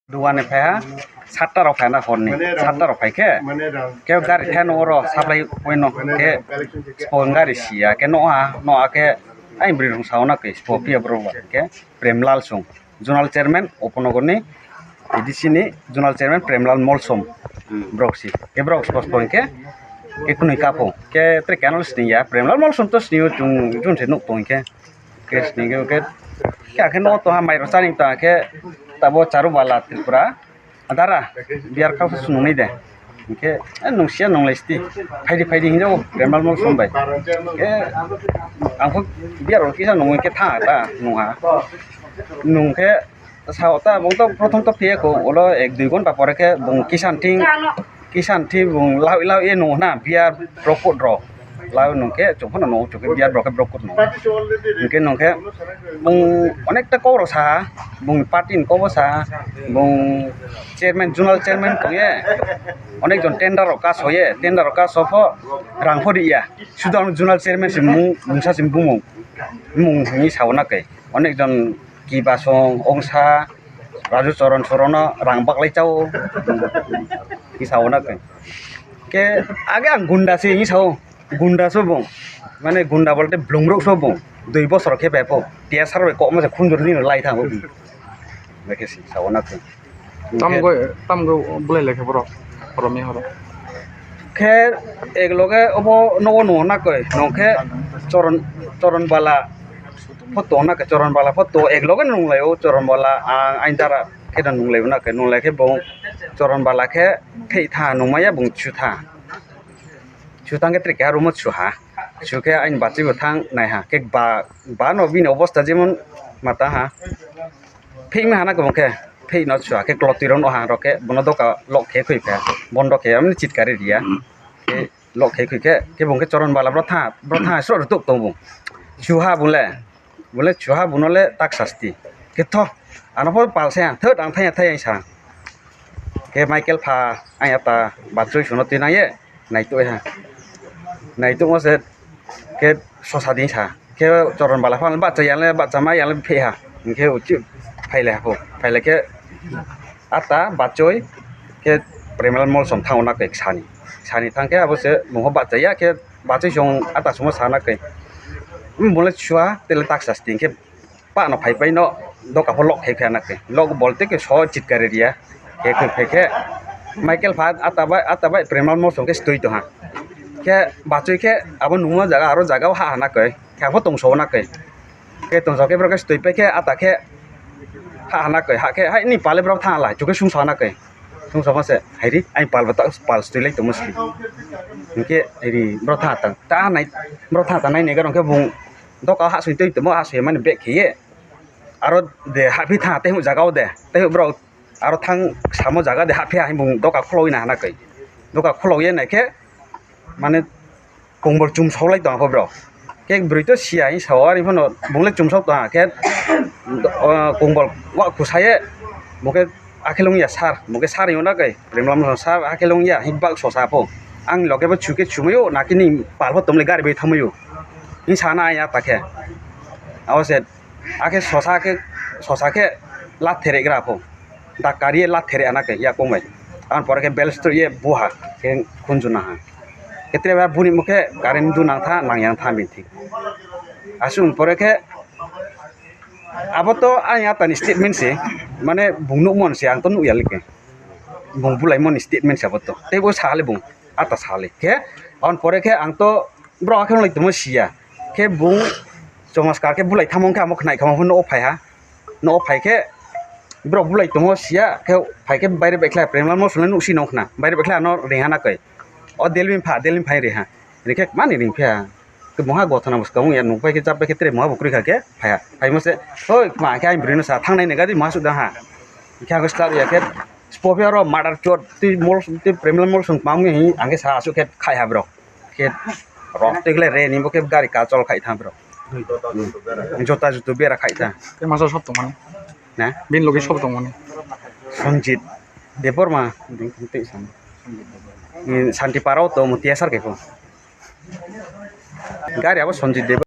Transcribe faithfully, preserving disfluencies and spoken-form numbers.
Dugan ni phaiha, satta rok phaina horni, satta rok phaikhe, khe gari theno oro supply point no, khe spo gari siya, khe noha, noha khe aini bwrwi rong sauna khe spo piya borok ba, khe Premlal Song, Zonal Chairman Upanagar ni, A D C ni Zonal Chairman Premlal Molsom, borok si, khe borok spo spo hinkhe, khe kunui kapo, khe tre kenal siniya, Premlal Molsom to siniyo chung, chung se nuk tong hinkhe. Khe sini khe, khe, khe, khe no to ha mai rok chani ta khe tabo Charubala Tripura adara biar kha se nung nai de. Khe, eh, nung sia nung lai sti. Phaidi, phaidi hinjo Premlal Molsom bai. Khe ang kho biar rok kisa nung khe tha ta nung ha. Nung khe sao ta bung to prothom to phiya ko ulo ek dui ghonta pore khe bung kisan thing Kisan thi bung lau lau ye nung na biar brokut rok. Lau nung khe chung phano nung chung khe biar brok khe brokut nung. Hingkhe nung khe bung onekta kok rok sa ha, bung party ni kok bo sa ha, bung chairman, zonal chairman tong ye. Onek jon tender rok kaso ye, tender rok kaso pho rang pho ri ya. Sudo ang zonal chairman se mung, mungsa se bumung, bumung hinwi sao na khe. Onek jon Kibasong, Ongsa, Raju Choron Sorono rang baklai chao. Kisa ona khe. Khe age ang gunda se hinwi sao. Gunda so bung. Mane gunda bolte blungrok so bung. Dui bosor khe bepho. Tiya sar bai kokma se khunjur ni lai thango. Bekhe si sao na khe. Tamgoi, tamgoi bulai lai khe borok. Borok mihoro. Khe ek loge obo nogo nung nakoi. Nung khe Choron, Choron Bala. Photo na khe Choron Bala photo ek loge nung lai o Choron Bala ang ain dara khe da nung lai o na khe nung lai khe bo Choron Bala khe thei tha nung maya bung chu tha chu tang khe tre keha room o chu ha chu khe ain bachwi bo thang nai ha khe ba ba no bini obosta jemon ma ta ha thei ma ha na khe bo khe thei no chu ha khe klotwi rok no ha rok khe bono doka lock khe khoi kha bondo khe amni chitkari ria khe. Lok khe khe khe khe bung khe Choron Bala bro tha bro tha sro rw tuk tong bung. Chuha bung le bung le chuha bung no le tak sasti khe tho ano pho pal se ang thot ang thaya thaya sa khe Michael pha ang ya ta bachoi suno twi nang ye nai twi ha nai twi mo se khe sosa di sa. Khe Choron Bala phano bacha yang le bacha ma yang le phe ha. Hingkhe uchi phailai ha pho. Phailai khe ata bachoi khe Premal Molsom thango na khe sani. Sani thang khe abo se mungho bacha ya khe bachoi song ata sumo sana khe. Bole chua tele taksa sting khe pano phai pai no doka pho lok khai kha na khe. Lok bolte khe so chitkari riya. Khe khe khe khe Michael pha ata bai ata bai Premal Molsom khe stoi to ha. Khe bachoi khe abo nungma jaga aro jaga o ha ha na khe. Khe abo tongso na khe. Khe tongsa khe borok khe stoi pai khe ata khe ha hana khe ha khe hai ni pale borok tha lai chukhe sungsa na khe sungsa ma se hai ri ai pal bata pal stoi lai tongma sli hinkhe hai ri borok tha tang ta nai borok tha tang nai ne garo khe bung doka ha sui tei tongma ha sui mani bek khe ye aro de ha phi tha tei jaga o de tei borok aro thang samo jaga de ha phi ha bung doka khuloi na hana khe doka khuloi ye nai khe mane. Kongbol chumsok lai tong kho bro khe bwrwi to siya hing sao ari phano bung le chumsok tong khe kongbol wa khusa ye bo khe akhe lung ya sar bo khe sar yong na kai Premal Molsom sar akhe lung ya hing bak sosa pho ang loge bo chukhe chumui o naki ni pal pho tom le gari bai thamui o hing sana ya ta khe abo se akhe sosa khe sosa khe la therek gra pho. Da kari ye la there ana khe ya kong bai. Ang pore khe bel stro ye buha khe khunju na ha. Khe tre ba buni mukhe current du nang tha nang yang tha min thik. Asung pore khe abo to ang ya tani statement se mane bung nuk mon se ang to nuk ya like. Bung bulai mon statement se abo to. Tei bo sa le bung ata sa le khe. Ang pore khe ang to bro akhe lai tongmo siya. Khe bung chomaskar khe bulai thamong khe amo khnai khama phano o phai ha. Nogo phai khe borok bulai tongo siya khe phai khe baire bai khlai Premal Molsom le nuksi nong khna baire bai khlai ano ring hana koi o Delvin pha Delvin phai ri ha ri khe mani ring phiya khe moha gothana bwskango ya nung pai khe chap pai khe tre moha bo kwrwi kha khe phaiya phaimo se hoi ma khe ang bwrwi no sa thangnai ni gari moha sudang ha hingkhe ang start ya khe spopi aro murder chot tei Premal Molsom tong hi ang khe sa asuk khe khai ha borok khe rok tei khlai re ni bo khe gari kachol khai tha borok. Jota juto bera khai ta. Tei masa sob tongmani. Na? Bini logi sob tongmani. Sanjit Debbarma. Tei sam. Ni Santi Parao to mutia sar khe pho. Gari abo Sanjit Debbarma.